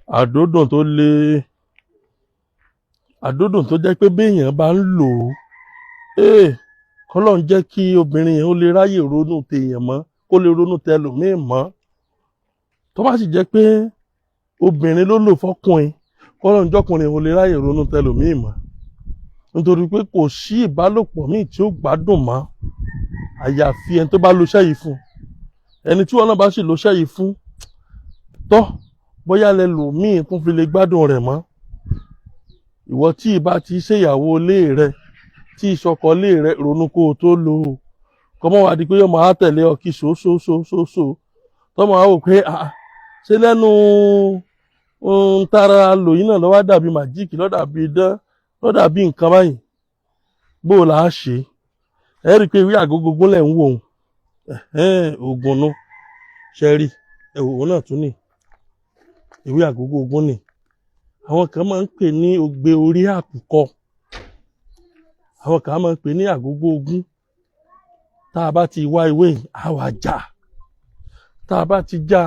Àdódùn tó le, àdódùn tó jẹ́ pé béèyàn bá ń lò ó, ee, kọ́lọ́n jẹ́ kí obìnrin yẹn ó lè ráyè ronú tèèyàn mọ́, kó lè ronú tẹlòmíì mọ́. Tó bá sì jẹ́ pé obìnrin ló lò fọ́kùnrin, kọ́lọ́n jọ́kùnrin ó lè ráyè ronú tẹlòmíì mọ́, nítorí pé kò sí ìbálòpọ̀ míì tí ó gbádùn mọ́, àyàfi ẹni tó bá lo iṣẹ́ yìí fún. Ẹni tí wọn náà bá sì lo iṣẹ́ yìí fún tọ́, bóyá lẹlòmíì tún fi lè gbádùn rẹ̀ mọ́. Ìwọ tí ìbá ti ṣèyàwó ilé rẹ, tí ìṣọkọ ilé rẹ, ronú kó o tó lò ó. Kọ́mọ́ wá di pé yóò máa tẹ̀lé ọ kí ṣoṣoṣoṣo, tọ́mọ á wò pé, ah, ṣé lẹ́nu ń tara lò yín náà lọ́wọ́ dàbí magic, ló dàbí idán, ló dàbí nǹkan báyìí? Bó o là á ṣe? Ẹ rí i pé ìwé àgógógún lẹ̀ ń wò ó, oògùn nu. Ṣe rí ẹ̀wò náà tún ní ìwé àgógógún ni. Àwọn kan máa ń pè ní ògbé orí àkùkọ, àwọn kan máa ń pè ní àgógó ogún. Tá a bá ti wá ìwé yìí, á wá já. Tá a bá ti já,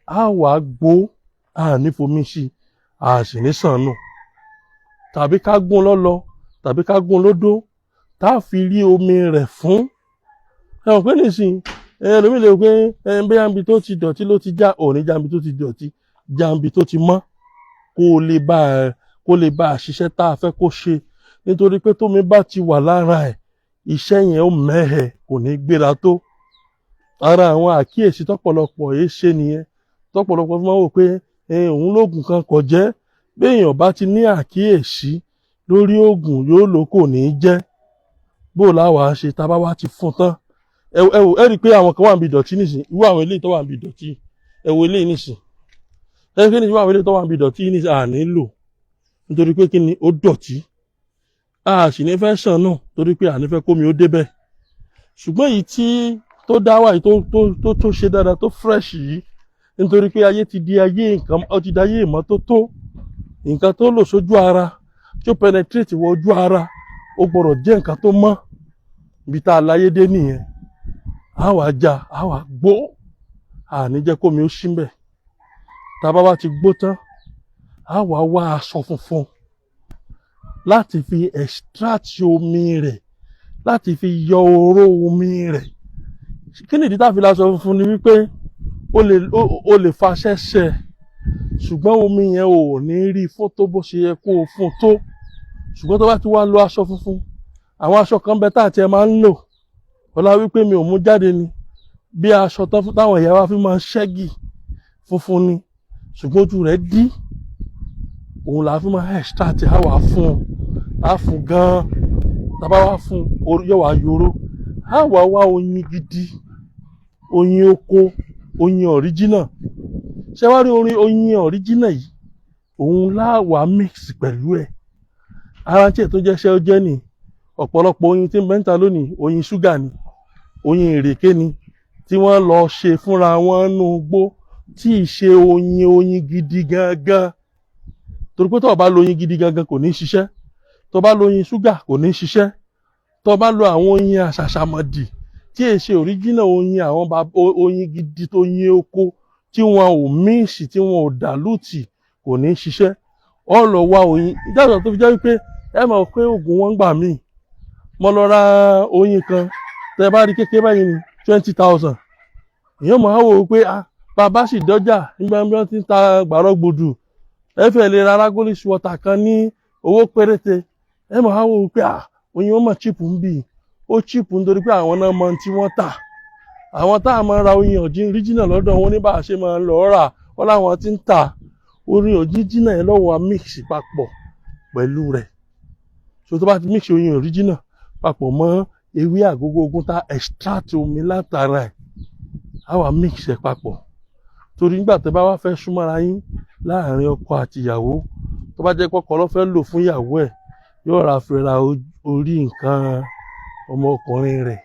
á wá gbó, a ní fomi sí, a sì ní sàn nù, tàbí ká gún lọ́lọ, tàbí ká gún lódó, tá a fi rí omi rẹ̀ fún. Ẹ mọ̀ pé nísìnyí, ẹlòmíì lè pé ẹ bóyá ibi tó ti dọ̀tí ló ti já. Òní já ibi tó ti dọ̀tí, já ibi tó ti mọ́, kó lè bá a ṣiṣẹ́ tá a fẹ́ kó ṣe, nítorí pé tómi bá ti wà lára ẹ̀, iṣẹ́ yẹn ó mẹ́hẹ̀, kò ní gbéra tó. Ara àwọn àkíyèsí tọ́pọ̀lọpọ̀ yìí ṣe nìyẹn, tọ́pọ̀lọpọ̀ fi máa ń wò pé òun lóògùn kan kò jẹ́. Béèyàn bá ti ní àkíyèsí lórí oògùn, yóò lò, kò ní jẹ́. Bó láwàá ṣe tá a bá wá ti fún tán? Ẹ wò, ẹ rí i pé àwọn kan wà níbi ìdọ̀tí nísìn. Irú àwọn eléyìí tó wà níbi ìdọ̀tí, ẹ wo eléyìí nísìn. Ẹ rí i pé nísìn, irú àwọn eléyìí tó wà níbi ìdọ̀tí nísìn, à ní lò, nítorí pé kí ni? Ó dọ̀tí. A sì ní fẹ́ sàn náà, torí pé à ní fẹ́ kómi ó débẹ̀. Ṣùgbọ́n èyí tí tó dá wà yìí, tó ṣe dáadáa, tó fresh yìí, nítorí pé ayé ti di ayé nǹkan, ó ti di ayé ìmọ́tótó. Nǹkan tó lò sójú ara, tí ó penetrate wọ ojú ara, ó gbọ́dọ̀ jẹ́ nǹkan tó mọ́. Ibi tá a láyé dé nìyẹn. A wà já, a wà gbó, a ní jẹ́ kómi ó ṣí mbẹ̀. Tá a bá wá ti gbó tán, a wà wá aṣọ funfun láti fi extract omi rẹ̀, láti fi yọ oró omi rẹ̀. Kí nìdí tá a fi láṣọ funfun? Ni wípé ó lè faṣẹ́ ṣẹ, ṣùgbọ́n omi yẹn ò ní rí fún tó bó ṣe yẹ kó o fún tó. Ṣùgbọ́n tó bá ti wá lo aṣọ funfun, àwọn aṣọ kan bẹ tá àti ẹ máa ń lò, ọlá wípé mi ò mú jáde ni, bí aṣọ táwọn ìyá wa fi máa ń ṣẹ́gì, funfun ni, ṣùgbọ́n ojú rẹ̀ dí. Òun là á fi máa extract. Á wà fún á fún gan-an. Tá a bá wá fún, yóò wá yoró. Á wà wá oyin gidi, oyin oko, oyin original. Ṣé wá rí orin oyin original yìí? Òun láwàá mix pẹ̀lú ẹ̀. Ara tí ẹ̀ tó jẹ́ ṣẹ́ ó jẹ́ ni, ọ̀pọ̀lọpọ̀ oyin tí ń bẹ níta lónìí, oyin ṣúgà ni, oyin ìrèké ni, tí wọ́n lọ ṣe fúnra wọn nú gbó, tí ì ṣe oyin gidi gangan. Torí pé tó o bá lo oyin gidi gangan, kò ní ṣiṣẹ́. Tó o bá lo oyin ṣúgà, kò ní ṣiṣẹ́. Tó o bá lo àwọn oyin àṣàṣàmọ̀dì tí è ṣe original oyin, àwọn oyin gidi tó yin oko tí wọn ò mix, tí wọn ò dilute, kò ní ṣiṣẹ́. Ọ lọ wá oyin ìdájọ́ tó fi jẹ́ wípé ẹ mọ̀ pé oògùn wọn gbà míì. Mo lọ ra oyin kan, tẹ bá rí kékeré báyìí ní 20,000. Èèyàn máa wò ó pé, ah, bàbá sì dọ́jà nígbà bí wọ́n ti ń ta gbàrọ̀ gbòdù, ẹ fẹ́ lè ra Ragolis water kan ní owó péréte. Ẹ máa wò ó pé, ah, oyin wọn mọ̀ cheap ń bì. Ó cheap nítorí pé àwọn náà mọ tí wọ́n tà. Àwọn tá a máa ra oyin original lọ́dọ̀ wọn ní bá a ṣe máa lọ rà wọ́n láwọn tí ń tà oyin original yẹn lọ́wọ́ mix papọ̀ pẹ̀lú rẹ̀. So tó bá ti mix oyin original papọ̀ mọ́ ewé àgógó ogún tá extract omi látara ẹ̀, á wà mix ẹ̀ papọ̀. Torí nígbà tó bá wá fẹ́ súnmọ́ra yín láàrin ọkọ àti ìyàwó, tó bá jẹ́ pọ́kọ ló fẹ́ lò fún ìyàwó ẹ̀, yóò ra fi ra orí nǹkan ọmọkùnrin rẹ̀.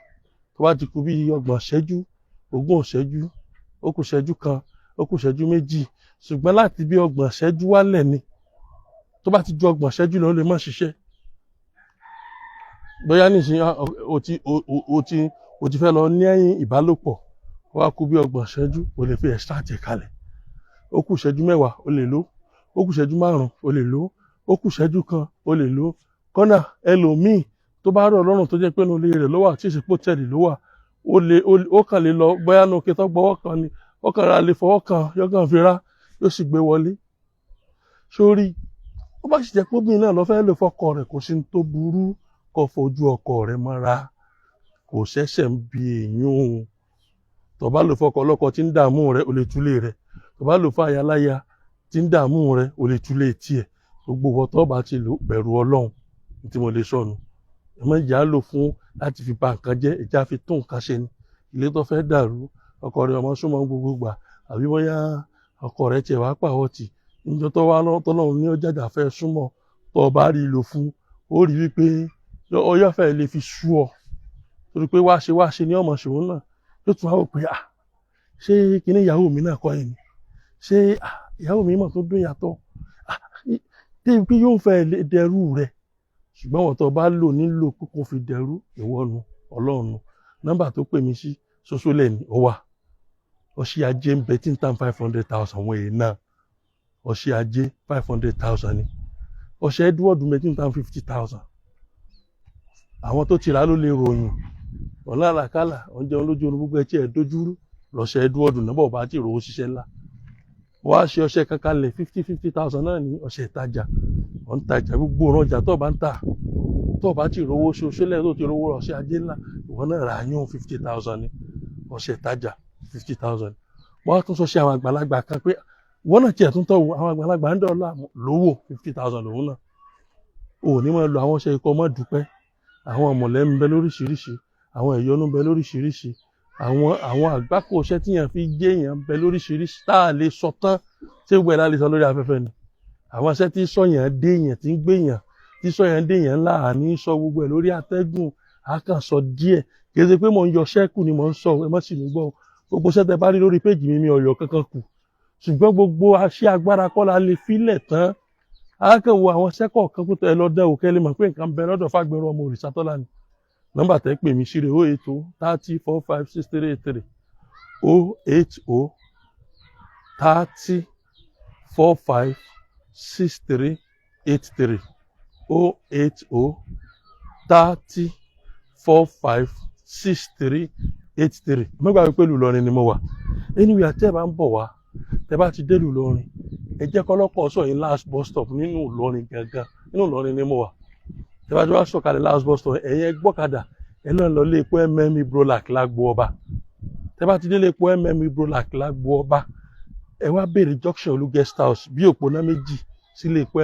Tó bá ti kù bí 30 ṣẹ́jú, 20 ṣẹ́jú, ó kù ṣẹ́jú kan, ó kù ṣẹ́jú 2, ṣùgbọ́n láti bí 30 ṣẹ́jú wálẹ̀ ni. Tó bá ti ju 30 ṣẹ́jú lọ, ó lè má ṣiṣẹ́. Bóyá nísìnyí o ti fẹ́ lọ ní ẹ̀yìn ìbálòpọ̀, ó wá kù bí 30 ṣẹ́jú, o lè fi extract ẹ̀ kalẹ̀. Ó kù ìṣẹ́jú 10, o lè lò. Ó kù ìṣẹ́jú 5, o lè lò. Ó kù ìṣẹ́jú 1, o lè lò. Kọ́nà ẹlòmíì tó bá rọ̀ lọ́rùn, tó jẹ́ pé inú ilé rẹ̀ ló wà, tí ìsìnkú tẹ̀lé ló wà, ó lè ó kàn lè lọ bóyá inú ike tó gbọ́wọ́ kan ni, ó kàn ra lè fọwọ́ kan, yóò kàn fi rá, yóò sì gbé wọlé sórí. Ó bá sì jẹ́ pé obìnrin náà lọ fẹ́ lò fọkọ rẹ̀, kò sí ní tó burú kó fojú ọkọ rẹ̀ mọ́ra, kò ṣẹ̀ṣẹ̀ ń bi èèyàn o. Tó bá lò fọkọ ọlọ́kọ tí ń dààmú rẹ̀, o lè túlé rẹ̀. Tó bá lò fún aya tí ń dààmú rẹ̀, o lè túlé tiẹ̀. Gbogbo ìwọ tó bá ti lò, bẹ̀rù Ọlọ́run tí mo lè sọnù. Ẹ má jà á lò fún láti fi ba nǹkan jẹ́, ìjà fi tún nǹkan ṣe ni. Ilé tó fẹ́ dàrú, ọkọ rẹ̀ ọmọ súnmọ́ gbogbo gbà, àbí bóyá ọkọ rẹ̀ tiẹ̀ wá pàwọ́ tì níjọ́ tó wá tọ́lọ́run ní ọjàjà fẹ́ súnmọ́, tó o bá rí lò fún, ó rí wípé ọyọ́ fẹ́ lè fi sú ọ, torí pé wá ṣe wá ṣe ní ọmọ ṣòun náà yóò tún wá wò pé, ah, ṣé kíní ìyàwó mi náà kọ́ ẹ̀ ni? Ṣé ìyàwó mi mọ̀ tó dún yàtọ̀? Ah, débi pé yóò fẹ́ lè dẹrú rẹ̀. Ṣùgbọ́n wọ́n tó bá lò nílò kókó fi dẹrú ìwọ́nu Ọlọ́run. Nọ́mbà tó pè mí sí ṣoṣo lẹ́ni ó wà. Ọṣẹ ajé ń bẹ tí ń tàn 500,000, wọ́n èyí náà. Ọṣẹ ajé, 500,000 ni. Ọṣẹ Edward ń bẹ tí ń tàn 50,000. Àwọn tó ti rà ló lè ròyìn ọ̀nà àlàkálà oúnjẹ lójú orun, gbogbo ẹ̀ tí ẹ̀ dojúrú lọ́ṣẹ Edward náà bọ̀ bá ti rò ó ṣiṣẹ́ ńlá. Wọ́n á ṣe ọṣẹ kankan lẹ̀, 50,000 náà ní. Ọṣẹ ìtajà, ọ̀ ń tajà, gbogbo ọ̀ràn ọjà tó bá ń tà, tó bá ti rówó ṣoṣo lẹ́yìn tó ti rówó ọṣẹ ajé ńlá, ìwọ náà rà yún, 50,000 ní ọṣẹ ìtajà, 50,000. Wọ́n á tún sọ ṣe àwọn àgbàlagbà kan pé wọ́n náà tiẹ̀ tún tọ́ wo àwọn àgbàlagbà ń dọ̀ọ́lá lówó, 50,000 lòun náà. Ò ní máa lo àwọn ọṣẹ ikọ̀ mọ́ dúpẹ́. Àwọn ọ̀mọ̀lẹ́ ń bẹ lóríṣiríṣi, àwọn ìyọnu ń bẹ lóríṣiríṣi, àwọn àgbákò iṣẹ́ tíyàn fi jẹ́ èèyàn ń bẹ lóríṣiríṣi tá a lè sọ tán. Ṣé gbogbo ẹ̀ la lè sọ lórí afẹ́fẹ́ ni? Àwọn iṣẹ́ tí sọ̀yàn déèyàn, tí ń gbéyàn, tí sọ̀yàn déèyàn ńlá, àní sọ gbogbo ẹ̀ lórí atẹ́gùn, a kàn sọ díẹ̀. Kì í ṣe pé mò ń yọ ṣẹ́kù ni mò ń sọ, ẹ má sì mí gbọ́. Gbogbo iṣẹ́ tẹ bá rí lórí péjì mi, mi ò yọ kankan kù, ṣùgbọ́n gbogbo aṣẹ́ agbára kọ́ la lè filẹ̀ tán. A kàn wo àwọn iṣẹ́ kọ̀ọ̀kan pé ẹ lọ dán òkè lè mọ̀ pé nǹkan bẹ lọ́dọ̀ Fágbèrò ọmọ Òrìṣàtọ́lá ni. Nọ́mbà tẹ́ pè mí sí rẹ̀: 08030456383, 08030456383, 08030456383. Mẹ́gbàá wípé ìlú Ìlọrin ni mo wà. Anyway, àti ẹ̀ bá ń bọ̀ wá, tẹ́ bá ti dé ìlú Ìlọrin, ẹ jẹ́ kọ́lọ́pọ̀ sọ yín last bus stop nínú Ìlọrin gangan. Nínú Ìlọrin ni mo wà. Tẹ́ bá ti wá sọ̀kalẹ̀ last bus stop, ẹ̀yin ẹ gbọ́kadà, ẹ lọ́n lọ lé epo Ibrolac lágbo ọba. Tẹ́ bá ti dé lé epo Ibrolac lágbo ọba, ẹ wá béèrè Junction Olú Guest House. Bí òpónà méjì sílé epo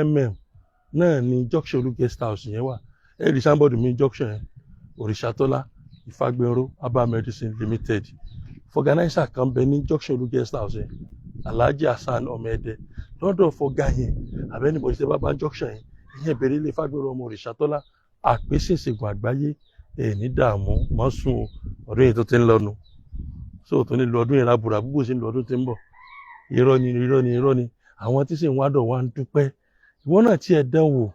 náà ni Junction Olú Guest House yẹn wà. Ẹ rí signboard mi junction yẹn, Òrìṣàtọ́lá Ìfàgbèrò Herbal Medicine Limited. Vulcanizer kan bẹ ní Junction Olú Guest House yẹn, Alhaji Hasan ọmọ Ẹdẹ. Lọ́dọ̀ fọgá yẹn àbẹ́nibọ̀dì, tẹ́ bá bá junction yẹn, ìyẹn bèrè ilé Fágbèrò ọmọ Òrìṣàtọ́lá, àpèsè ìṣègùn àgbáyé. Ẹ̀ ní dààmú mọ́ sùn o. Ọdún yìí tó ti ń lọ́nu so tó ní lu ọdún yẹn lábúra gbogbo sí lu ọdún tí ń bọ̀. Irọ́ ni, irọ́ ni, irọ́ ni. Àwọn tí sì ń wádọ̀ wá ń dúpẹ́. Ìwọ náà tí ẹ dán wò,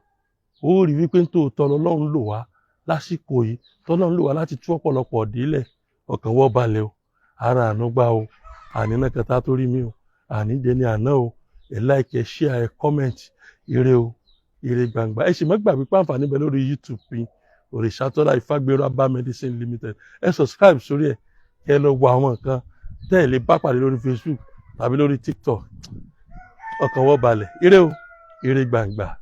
ó rí wípé tòótọ́ lọ́lọ́run lò wá lásìkò yìí, tọ́lọ́run lò wá láti tú ọ̀pọ̀lọpọ̀ délẹ̀. Ọkàn wọ́ balẹ̀ o, ara àánú gbá o, àní náà kẹta tó rí mi o, àní dẹni àná o. Ẹ like, ẹ share, ẹ comment. Ire o, ire gbangba. Ẹ sì má gbàgbé pé àǹfààní bẹ lórí YouTube yín, Òrìṣàtọ́lá Ìfágbèrò Herbal Medicine Limited. Ẹ subscribe sórí ẹ, kẹ́ ẹ lọ wo àwọn nǹkan tẹ́ ẹ lè bá pàdé lórí Facebook tàbí lórí TikTok. Ọkàn wọ́ balẹ̀. Ire o, ire gbangba.